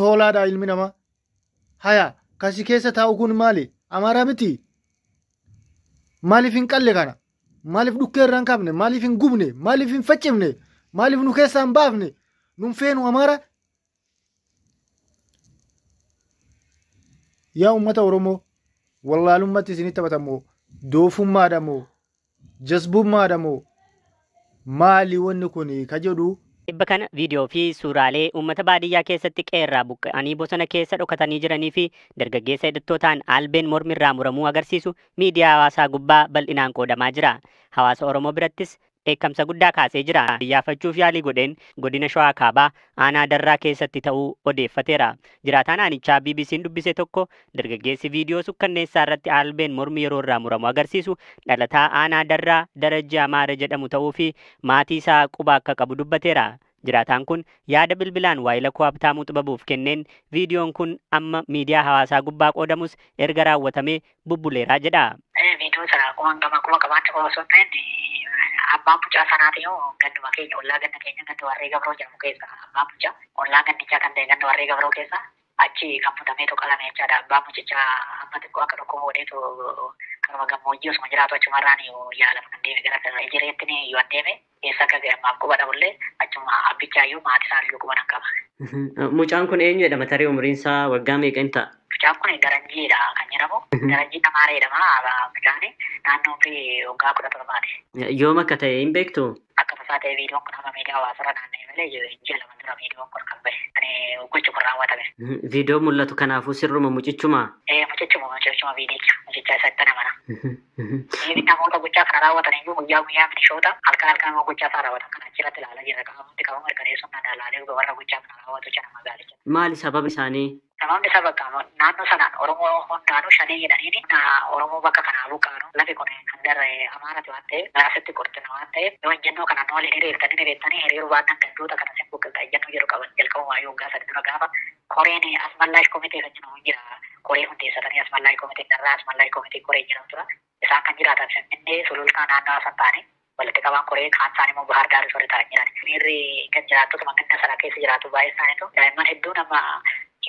Hoolaadha ilmi namaa. Haya kasi keessa taa'u kun maali? Amaaraa miti? Maaliif hin qalle kana? Maaliif dhukkee irraa hin kaafne? Maaliif hin gubne? Maaliif hin faccifne? Maaliif nu keessaa hin baafne? Nun feenu Amaara? Yaa uummata Oromoo, wallaalummatti isinitti taphatamoo? Doofummaadha moo? Jazbummaadha moo? Maali wanni kun ka jedhu? Dhibba kana viidiyoo fi suuraalee uummata baadiyyaa keessatti qeerraa buqqa'anii bosona keessa dhokatanii jiranii fi dargaggeessa hidhattootaan albeen mormirraa muramuu agarsiisu miidiyaa hawaasaa gubbaa bal'inaan qoodamaa jira. Hawaasa Oromoo birattis dheekkamsa guddaa kaasee jira. Iyyaafachuuf yaalii godheen godina Shawaa Kaabaa aanaa Darraa keessatti ta'uu odeeffateera. Jiraataan aanichaa BBC'n dubbise tokko dargaggeessi viidiyoo sukkanneessaa irratti albeen mormi yeroo irraa muramu agarsiisu dhalataa aanaa Darraa Darajjii Amaara jedhamu ta'uu fi maatii isaa quba akka qabu dubbateera. Jiraataan kun yaada bilbilaan waayila koo Habtaamuu Xibabuuf kenneen viidiyoon kun amma miidiyaa hawaasaa gubbaa qoodamus erga raawwatamee bubbuleeraa jedha. Viidiyoo sana akkuma gama quba qabaachuu qofa osoo hin ta'in abbaan mucaa sanaatiin ganduma keenya ollaa ganda keenya ganda warree gabroo jedhamu keessa abbaan mucaa ollaa gandichaa kan ta'e ganda warree gabroo keessa achi kan fudhameetu qalame jechaadha. Abbaan mucichaa amma xiqqoo akka dhukkuba godheetu kanuma gammoojjii osuma jiraatu achumarraan yaalama kan deeme gara ejereetti yoo deeme eessa akka ga'e ammaaf quba dhabullee achuma abbichaayyuu maatii isaallee quba nan qaba. Mucaan kun eenyu jedhama tarii umriin isaa waggaa meeqa hin ta'a? Mucaan kun Daranjiidha kan jedhamu. Daranjii Amaara jedhama. Mucaan naannoo fi waggaa 17ti. Yoom akka ta'e hin beektu? Akka tasaa ta'e viidiyoon kun amma miidiyaa hawaasarra naanna'e malee ji'a 2 dura viidiyoon kun kan bahe. Kan gochi kun raawwatame. Viidiyoo mul'atu kanaafuu sirruma mucichuma? Mucichuma viidiyicha. Mucicha isatti namana. Namoota gochaa kana raawwatan iyyuu guyyaa guyyaa milishoota halkan halkan immoo gochaa isaa raawwatan kana achirratti ilaalaa jirra. Qaamatti qabamu mirkaneessuun kan ilaalee warra gochaa kana raawwatu jira magaalicha. Maali sababni isaanii? Sababni isaa bakka naannoo sanaan Oromoo hundaanuu shanee jedhaniini Oromoo bakka kanaa buqqaanu lafi kun kan gara Amaarati waan ta'eef gaasitti qortina waan ta'eef yoo ejjennoo kanaan waliin hiriirtanii hiriiruu baannaan gandoota kana sin buqqifta ejjennoo jedhu qaban jalqabumaa yoo waggaa 3 dura gaafa koreen Asmallaash komitee kan jedhamu jira. Koree hundeessatanii Asmallaash komitee darraa Asmallaash komitee koree jedhamu tura. Isaan kan jiraatan Finfinnee sulultaa naannawaa san ta'anii walitti qabaan koree kaan isaanii immoo Bahar Daarii warri ta'an jiran. Miirri kan jiraattota ganda sana keessa jiraatu baay'ee isaaniitu daa'imman hedduu nama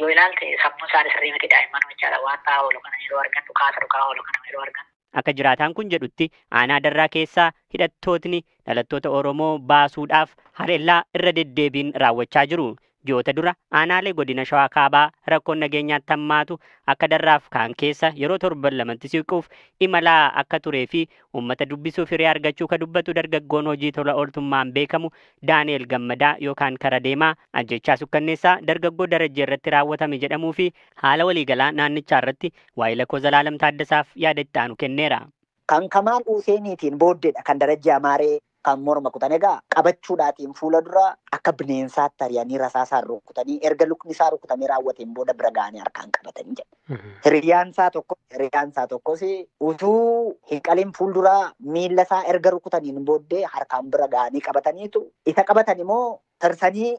yoo ilaalte sammuun isaanii sirrii miti daa'imman jechaadha. Waan ta'aa oolu kana yeroo argan dhukaasa dhukaa oolu kana yeroo argan. Akka jiraataan kun jedhutti aanaa Darraa keessaa hidhattootni dhalattoota Oromoo baasuudhaaf haleellaa irra deddeebiin raawwachaa jiru. Ji'oota dura aanaalee godina Shawaa Kaabaa rakkoon nageenyaatti hammaatu akka Darraaf kaan keessa yeroo 7 2tti siquuf imalaa akka turee fi uummata dubbisuuf hiree argachuu ka dubbatu dargaggoon hojii tola ooltummaan beekamu Daani'el Gammadaa yookaan kara deemaa ajjechaa sukkanneessaa dargaggoo Darajjee irratti raawwatame jedhamuu fi haala waliigalaa naannichaa irratti waayila koo Zalaalam Taaddasaaf yaada itti aanu kenneera. Kan Kamaal Huseeniitiin booddeedha kan Darajjii Amaaree kan morma kutan egaa qabachuudhaatiin fuula dura akka bineensaatti ari'anii rasaasaan rukutanii erga lukni isaa rukutamee raawwateen booda bira ga'anii harkaan qabatanii jedha. Hiriyaan isaa tokkos utuu hin qalin fuulduraa miilla isaa erga rukutaniin booddee harkaan bira ga'anii qabataniitu isa qabatan immoo tarsanii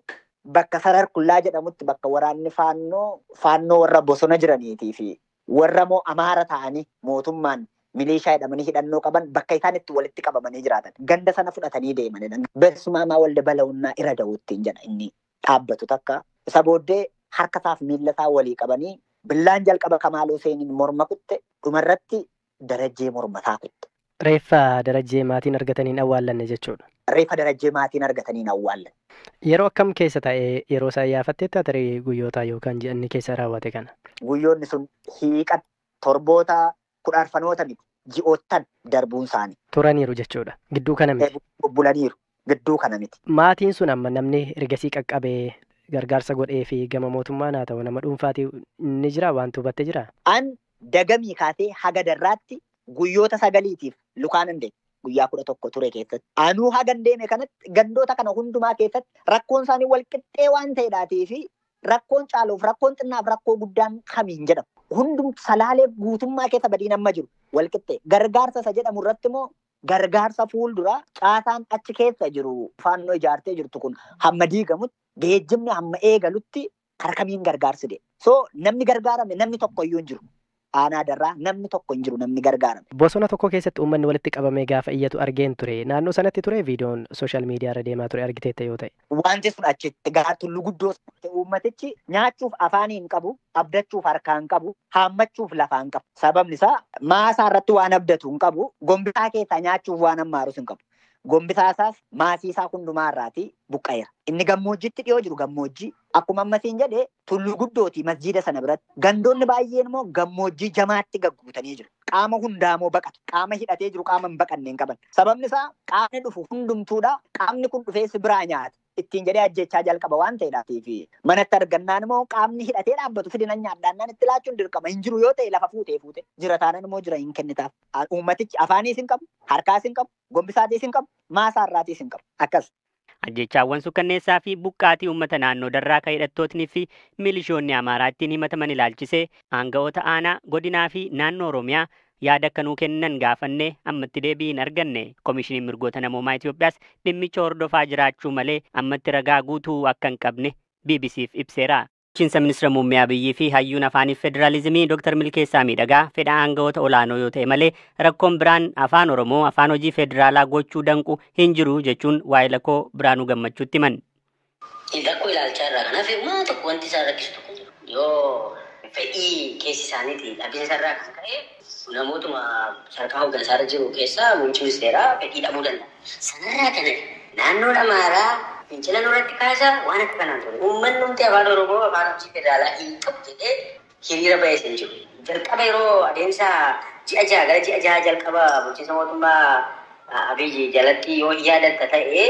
bakka sarar kullaa jedhamutti bakka waraanni faannoo warra bosona jiraniitii fi warra moo Amaara ta'anii mootummaan milishaa jedhamanii hidhannoo qaban bakka isaan itti walitti qabamanii jiraatan. Ganda sana fudhatanii deemanidha. Beessumaa walda bala'unnaa irra da'uuttiin jedha inni dhaabbatu takka. Isa booddee harka isaaf miilla isaa walii qabanii billaan jalqaba Kamaal Huseeniin morma kutte dhumarratti Darajjee morma isaa kutte. Reeffa Darajjee maatiin argataniin awwaallanne jechuudha. Reeffa Darajjee maatiin argataniin awwaallanne. Yeroo akkam keessa ta'ee yeroo isaa iyyaafatteetta tarii guyyoota yookaan ji'anni keessa raawwate kana? Guyyoonni sun hiiqa torboota 14 miti. Ji'oottan darbuun isaanii. Turaniiru jechuudha. Gidduu kana miti. Bubbulaniiru. Gidduu kana miti. Maatiin sun amma namni ergasii qaqqabee gargaarsa godhee fi gama mootummaan haa ta'u nama dhuunfaatii ni jira waan hubatte jira? An dagamii kaasee haga Darraatti guyyoota 9tiif lukaan hin deeme. Guyyaa 11 ture keessatti. Anuu haga hin deeme kanatti gandoota kana hundumaa keessatti rakkoon isaanii wal qixxee waan ta'eedhaatii fi rakkoon caaluuf rakkoon xinnaaf rakkoo guddaan kamiin jedhamu. Hundum salaalee guutummaa keessa badiin amma jiru wal qixxee. Gargaarsa isa jedhamu irratti immoo gargaarsa fuulduraa caasaan achi keessa jiru faannoo ijaartee jirtu kun hamma diigamutti geejjibni hamma eegalutti karaa kamiin gargaarsi deema. So namni gargaarame namni tokko iyyuu hin jiru. Aanaa Darraa namni tokko hin jiru namni gargaarame. Bosona tokko keessatti uummanni walitti qabamee gaafa iyyatu argeen ture. Naannoo sanatti ture viidiyoon sooshaal miidiyaa irra deemaa ture argiteetta yoo ta'e. Wanti sun achitti gara Tulluu Guddoo uummatichi nyaachuuf afaanii hin qabu, abdachuuf harkaa hin qabu, haammachuuf lafaa hin qabu. Sababni isaa maasaa irratti waan abdatu hin qabu, gombisaa keessaa nyaachuuf waan hammaarus hin qabu. Gombisaa isaas maasii isaa hundumaa irraatii buqqa'eera. Inni gammoojjitti dhiyoo jiru gammoojjii. Akkuma ammasiin jedhee Tulluu Guddooti masjiida sana biratti. Gandoonni baay'een immoo gammoojjii jamaatti gagguutanii jiru. Qaama hundaa immoo baqatu. Qaama hidhatee jiru qaama hin baqanne hin qaban. Sababni isaa qaamni dhufu hundumtuudha. Qaamni kun dhufee si biraa nyaata. Ittiin jedhee ajjechaa jalqaba waan ta'eedhaaf. Manatti argannaan immoo qaamni hidhatee dhaabbatu fidina nyaadhaannaan itti laachuun dirqama hin jiru yoo ta'e lafa fuutee fuute. Jira taanaan immoo jira hin kennitaaf. Uummatichi afaaniis hin qabu, harkaas hin qabu, gombisaatiis hin qabu, maasaa irraatiis hin qabu. Akkas. Ajjechaawwan suukanneessaa fi buqqaatii uummata naannoo Darraa kan hidhattootni fi milishoonni Amaaraa ittiin himataman ilaalchisee aanga'oota aanaa, godinaa fi naannoo Oromiyaa yaada akka nuu kennan gaafannee ammatti deebii hin arganne. Koomishiniin Mirgoota Namoomaa Itoophiyaas dhimmicha hordofaa jiraachuu malee ammatti ragaa guutuu akka hin qabne BBCf ibseera. Bulchiinsa Ministeera Muummee Abiyyi fi hayyuun afaanii federaalizimii Dr. Milkeessaa Miidhagaa fedha aanga'oota olaanoo yoo ta'e malee rakkoon biraan afaan Oromoo afaan hojii federaalaa gochuu danqu hin jiru jechuun waa'ee lakkoo Biraanuu Gammachuutti himan. Rakkoo ilaalchaa irraa kan hafe waan tokko wanti isaan rakkisu tokko jiru. Yoo fedhii keessi isaaniitiin dhabinsa irraa kan ka'e namootuma sadarkaa hooggansaa irra jiru keessaa muummichi ministeeraa fedhii dhabuu danda'a. Sanarraa kan hafe naannoon Amaaraa fincila nurratti kaasaa waan akka kanaan ture. Uummanni nuti afaan Oromoo afaan hojii federaalaa hin qabu jedhee hiriira ba'ee hin jiru. Jalqaba yeroo adeemsa ji'a jaha gara ji'a jaha jalqaba bulchiinsa mootummaa Abiyyi jalatti yoo yaadatta ta'e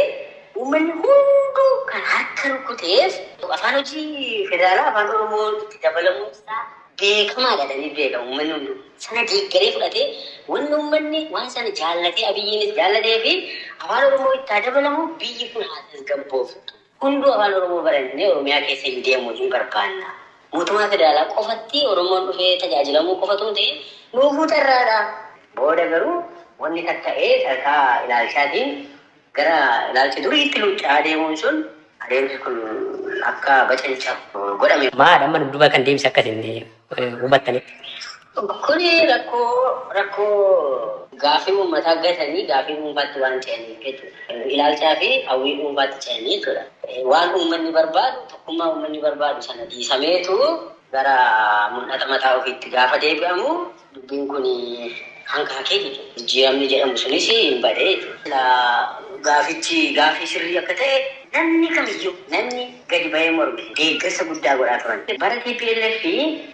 uummanni hunduu kan harka rukuteef afaan hojii federaalaa afaan Oromoo itti dabalamuun isaa beekamaadha jedhanii beekamu uummanni hunduu. Sana deeggaree fudhatee wanni uummanni waan sana jaallatee Abiyyiinis jaallatee fi afaan Oromoo itti haa dabalamu biyyi kun haa tasgabbooftu. Hunduu afaan Oromoo barannee Oromiyaa keessa hin deemu hin barbaanna. Mootummaa federaalaa qofatti Oromoon dhufee tajaajilamuu qofatu hin ta'in nuufuu carraadha. Booda garuu wanni tatta'ee sadarkaa ilaalchaatiin gara ilaalcha duriitti luccaa deemuun sun adeemsi kun akka bacancaaf godhame. Maal amma dudduuba kan deemsi akkasiin hubattanitti? Kuni rakkoo gaafii uummataa gatanii gaafii dhuunfaatti waan ce'aniif jechuudha. Ilaalchaa fi hawwii dhuunfaatti ce'anii jechuudha. Waan uummanni barbaadu tokkummaa uummanni barbaadu sana dhiisameetu gara mul'ata mataa ofiitti gaafa deebi'amu dubbiin kun hankaakee jechuudha. Jijjiiramni jedhamu sunis hin badee jechuudha. Gaafichi gaafii sirrii akka ta'e namni kamiyyuu namni gadi ba'ee morme deeggarsa guddaa godhaa turan. Bara TPLF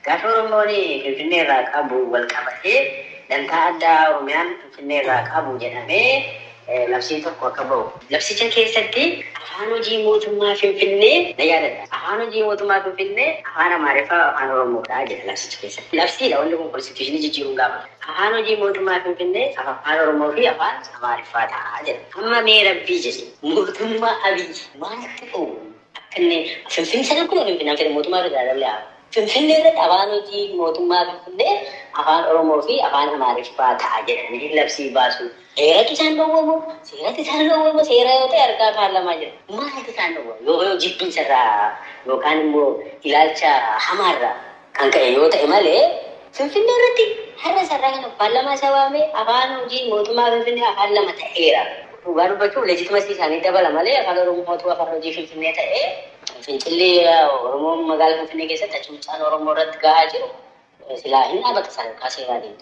gaafa Oromoon Finfinnee irraa qabu wal qabatee dantaa addaa Oromiyaan Finfinnee irraa qabu jedhamee labsiin tokko akka ba'u. Labsicha keessatti afaan hojii mootummaa Finfinnee na yaadadha. Afaan hojii mootummaa Finfinnee afaan Amaariffaa afaan Oromoodha jedha labsicha keessatti. Labsiidha wanni kun konstituushinii jijjiiruun gaafata. Afaan hojii mootummaa Finfinnee afaan Oromoo fi afaan Amaariffaa ta'a jedha. Amma mee rabbii jedhe mootummaa Abiyyi maaltu ta'u akka inni Finfinnee sana akkuma Finfinnee fedhe mootummaa federaalaa Finfinnee irratti afaan hojii mootummaa Finfinnee afaan Oromoo fi afaan Amaariffaa ta'a jedhanii labsii baasu. Seeratti isaan dhowwamu, seeratti isaan dhowwamu, seera yoo ta'e harkaa paarlamaa jira. Maaltu isaan dhowwamu? Yoo jibbinsa irraa yookaan immoo ilaalcha hamaarraa kan ka'e yoo ta'e malee Finfinnee irratti har'a sarara kana paarlamaa isaa waamee afaan hojii mootummaa Finfinnee afaan lama ta'eera. Dhugaa dubbachuuf leejitimasii isaanii dabala malee afaan Oromootu afaan hojii Finfinnee ta'ee Fincilli Oromoo magaalaa Finfinnee keessatti hacuuccaan Oromoo irratti gahaa jiru silaa hin dhaabata sadarkaa seeraatiin.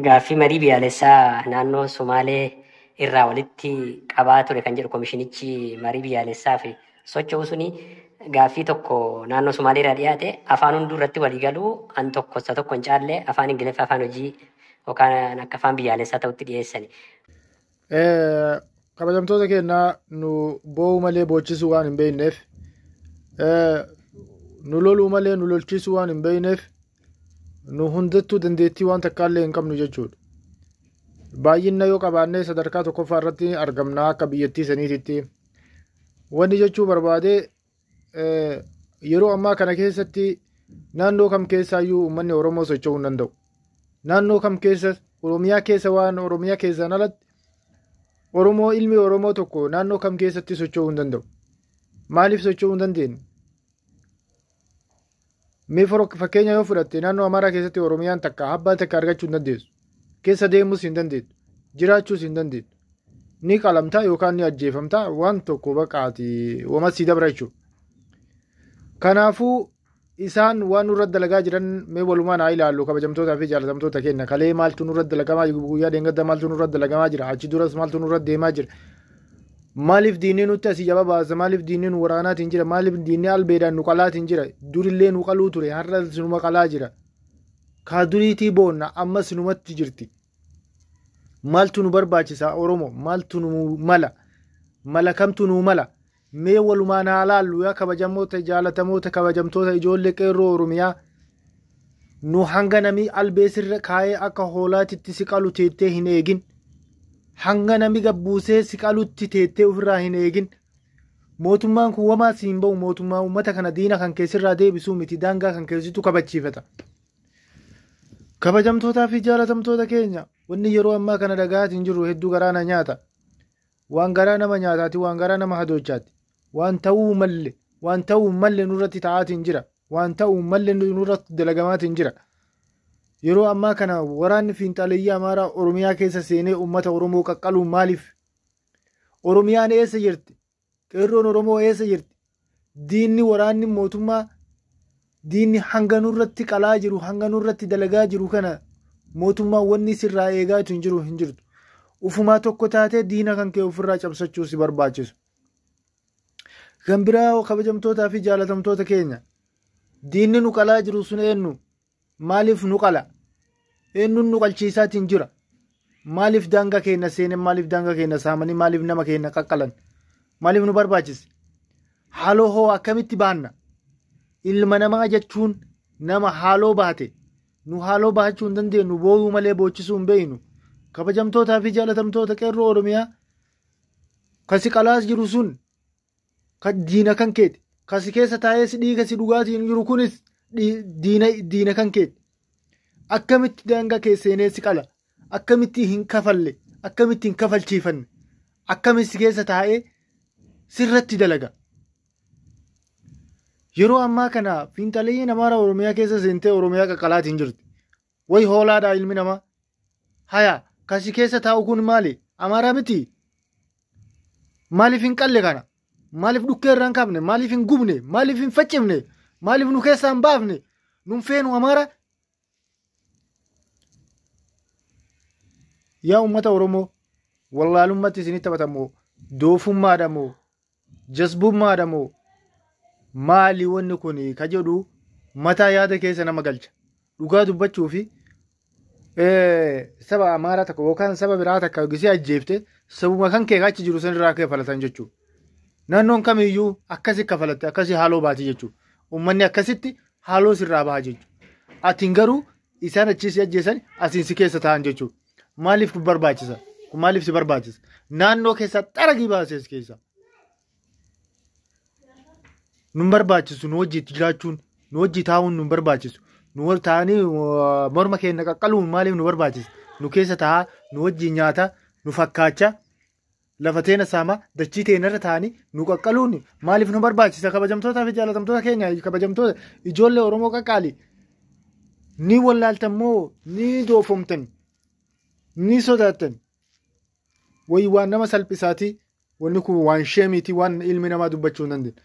Gaaffii marii biyyaalessaa naannoo Somaalee irraa walitti qabaa ture kan jedhu koomishinichi marii biyyaalessaa fi socho'u suni gaaffii tokko naannoo Somaalee irraa dhiyaate afaan hunduu irratti walii galuu an tokko isa tokko hin caalle afaan Ingiliffaa afaan hojii yookaan akka afaan biyyaalessaa ta'utti dhiyeessani. Kabajamtoota keenyaa nu boo'uu malee boochisuu waan hin beekneef nu loluu malee nu lolchisuu waan hin beekneef nu hundattuu dandeettii waan takkaallee hin qabnu jechuudha. Baay'ina yoo qabaannee sadarkaa tokkoffaa irratti argamna akka biyyattii saniititti. Wanni jechuu barbaade yeroo ammaa kana keessatti naannoo kam keessaayyuu uummanni Oromoo socho'uu hin danda'u. Naannoo kam keessa Oromiyaa keessa waan Oromiyaa keessaan alatti Oromoo ilmi Oromoo tokko naannoo kam keessatti socho'uu hin danda'u. Maaliif socho'uu hin dandeenye? Mee fakkeenya yoo fudhatte naannoo Amaaraa keessatti Oromiyaan takka abbaa takka argachuu hin dandeessu. Keessa deemuus hin dandeettu. Jiraachuus hin dandeettu. Ni qalamtaa yookaan ni ajjeefamtaa waan tokko baqaati wama sii dabra jechuudha. Kanaafuu isaan waan nurra dalagaa jiran mee walumaan haa ilaallu kabajamtootaa fi jaalatamtoota keenya. Kalee maaltu nurra dalagamaa jiru, guyyaa dheengadda maaltu nurra dalagamaa jira, achi duras maaltu nurra deemaa jira. Maaliif diinni nutti asii jaba baasa, maaliif diinni nu waraanaatiin jira, maaliif diinni albeedhaan nu qalaatiin jira, durillee nu qaluu ture, har'a sinuma qalaa jira. Kaa duriitii boonna ammas sinumatti jirti. Maaltu nu barbaachisa Oromoo, maaltu nu mala, mala kamtu nu mala. Mee walumaan haa laallu yaa kabajamoota jaalatamoota kabajamtoota ijoollee qeerroo Oromiyaa. Nu hanga namni albee sirra kaayee akka hoolaatitti si qalu teettee hin eegin. Hanga namni gabbuusee si qalutti teettee ofirraa hin eegin. Mootummaan kun wamaa si hin ba'u, mootummaa uummata kana diina kan keessirraa deebisuu miti, daangaa kan keessattuu kabachiifata. Kabajamtootaa fi jaalatamtoota keenya wanni yeroo ammaa kana dhaga'aatiin jirru hedduu garaa na nyaata. Waan garaa nama nyaataati, waan garaa nama hadoochaati. Waan ta'uu malle, waan ta'uu malle nurratti ta'aatiin jira. Waan ta'uu malle nurratti dalagamaatiin jira. Yeroo ammaa kana waraanni fiinxaleeyyii Amaaraa Oromiyaa keessa seenee uummata Oromoo qaqqaluun maaliif? Oromiyaan eessa jirti? Qeerroon Oromoo eessa jirti? Diinni waraanni mootummaa diinni hanga nurratti qalaa jiru, hanga nurratti dalagaa jiru kana mootummaan wanni sirraa eegaa hin jiru hin jirtu. Ufumaa tokko taatee diina kan kee ofirraa cabsachuu si barbaachisu. Kan biraa kabajamtootaa fi jaalatamtoota keenya diinni nu qalaa jiru sun eenyu? Maaliif nu qala? Eenyuun nu qalchiisaatiin jira? Maaliif daangaa keenya seenan? Maaliif daangaa keenya saamanii? Maaliif nama keenya qaqqalan? Maaliif nu barbaachise? Haaloo hoo akkamitti baanna? Ilma namaa jechuun nama haaloo baate. Nu haaloo baachuu hin dandeenyu, boo'uu malee boochisuu hin beeknu. Kabajamtootaa fi jaalatamtoota qeerroo Oromiyaa kasi qalaas jiru sun kan diina kan keeti. Kasi keessa taa'ee si dhiiga si dhugaatiin jiru kunis diina kan keeti. Akkamitti daangaa kee seenee si qala? Akkamitti hin kafalle? Akkamitti hin kafalchiifanne? Akkamitti keessa taa'ee sirratti dalaga? Yeroo ammaa kana fiinxaleeyyiin Amaaraa Oromiyaa keessa seentee Oromiyaa qaqqalaatiin jirti. Wayi hoolaadhaa ilmi namaa. Haya, kasi keessa taa'u kun maali? Amaaraa miti? Maaliif hin qalle kana? Maaliif dhukkee irraa hin kaafne? Maaliif hin gubne? Maaliif hin faccifne? Maaliif nu keessaa hin baafne? Nun feenu Amaaraa? Yaa uummata Oromoo, wallaalummatti isinitti taphatamoo? Doofummaadha moo? Jazbummaadha moo? Maali wanni kun ka jedhu mataa yaada keessa nama galcha. Dhugaa dubbachuu fi saba Amaaraa tokko yookaan saba biraa takka gisee ajjeefte sabuma kan kee achi jiru sanirraa kafalatan jechuudha. Naannoon kamiyyuu akkasi kafalatte akkasi haaloo baati jechuudha. Uummanni akkasitti haaloo sirraa baha jechuudha. Atiin garuu isaan achii si ajjeesan asiin si keessa taa'an jechuudha. Maaliif kun barbaachisa? Kun maaliif si barbaachisa? Naannoo keessaa xaragii baasees keessa. Nun barbaachisu nu wajjii jiraachuun, nu wajjii taa'uun nun barbaachisu. Nu wal taa'anii morma keenya qaqqaluun maaliif nu barbaachisa? Nu keessa taa'aa, nu wajjii nyaata, nu fakkaacha, lafa teena saama, dachii teenarra taa'anii nu qaqqaluun maaliif nu barbaachisa? Kabajamtootaa fi jaalatamtoota keenya, kabajamtoota ijoollee Oromoo qaqqaali. Ni wallaaltan moo ni doofomtan, ni sodaattan. Wayi waan nama salphisaati, wanni kun waan sheemiiti, waan ilmi namaa dubbachuu hin dandeenye.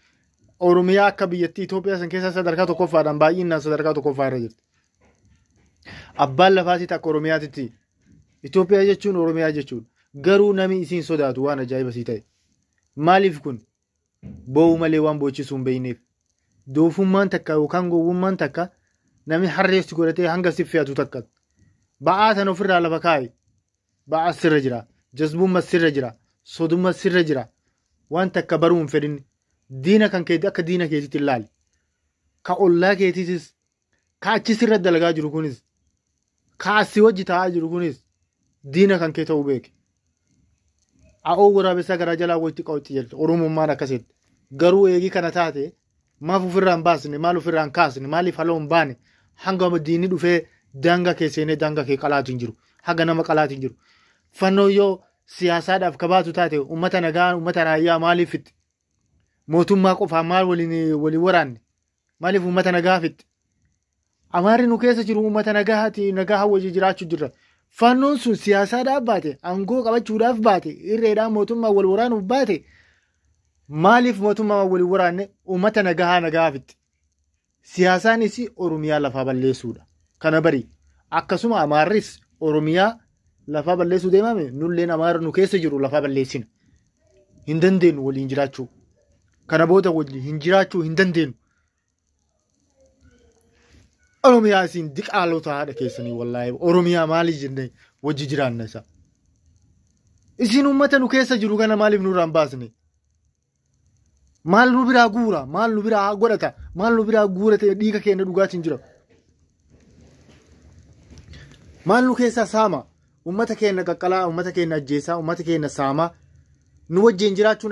Oromiyaa akka biyyattii Itoophiyaa san keessa sadarkaa tokkoffaadhaan baay'inaan sadarkaa tokkoffaa irra jirti. Abbaan lafaatitti akka Oromiyaatitti. Itoophiyaa jechuun Oromiyaa jechuudha. Garuu namni isiin sodaatu waan ajaa'iba sii ta'e. Maaliif kun? Boo'uu malee waan boochisuu hin beekneef. Doofummaan takka yookaan gowwummaan takka namni harreessi godhatee hanga si fe'atu takka. Ba'aa sana ofirraa lafa kaa'i. Ba'aa sirra jira. Jazbummaa sirra jira. Sodummaa sirra jira. Waan takka baruu hin fedhin. Diina kan keetii akka diina keetiitti ilaali. Ka ollaa keetiitis, ka achi sirra dalagaa jiru kunis, ka asii wajji taa'aa jiru kunis diina kan kee ta'uu beeki. A'oo waraabessaa garaa jalaa walitti qabachi jirti. Oromummaan akkasitti. Garuu eegii kana taate maaf ofirraa hin baasne, maal ofirraa hin kaasne, maaliif haloo hin baane, hanga diinni dhufee daangaa kee seenee daangaa kee qalaatu hin jiru. Haga nama qalaatu hin jiru. Fannoo yoo siyaasaadhaaf kabaatu taate uummata nagaa, uummata raayyaa maaliif fixxe? Mootummaa qofaa maal waliin waraanne? Maaliif uummata nagaa fixxe? Amaarri nu keessa jiru uummata nagahaati, nagaha wajji jiraachuu jirra. Faannoon sun siyaasaadhaaf baate, aangoo qabachuudhaaf baate, irreedhaan mootummaa wal waraanuuf baate, maaliif mootummaa wal waraanne uummata nagahaa nagahaaf itti. Siyaasaanis Oromiyaa lafaa balleessuudha. Kana bari akkasuma Amaarris Oromiyaa lafaa balleessuu deemame nulleen Amaarri nu keessa jiru lafaa balleessina. Hin dandeenyu waliin jiraachuu. Kana booda waliin hin jiraachuu hin dandeenyu. Oromiyaa isin diqaalota haadha keessanii wallaahi Oromiyaa maali jennee wajji jiraanna isa. Isin uummata nu keessa jiru kana maaliif nurraan baasne? Maal nu biraa guura? Maal nu biraa godhata? Maal nu biraa guurate dhiiga keenya dhugaatiin jira? Maal nu keessaa saama? Uummata keenya qaqqalaa, uummata keenya ajjeesaa, uummata keenya saamaa. Nu wajjin jiraachuun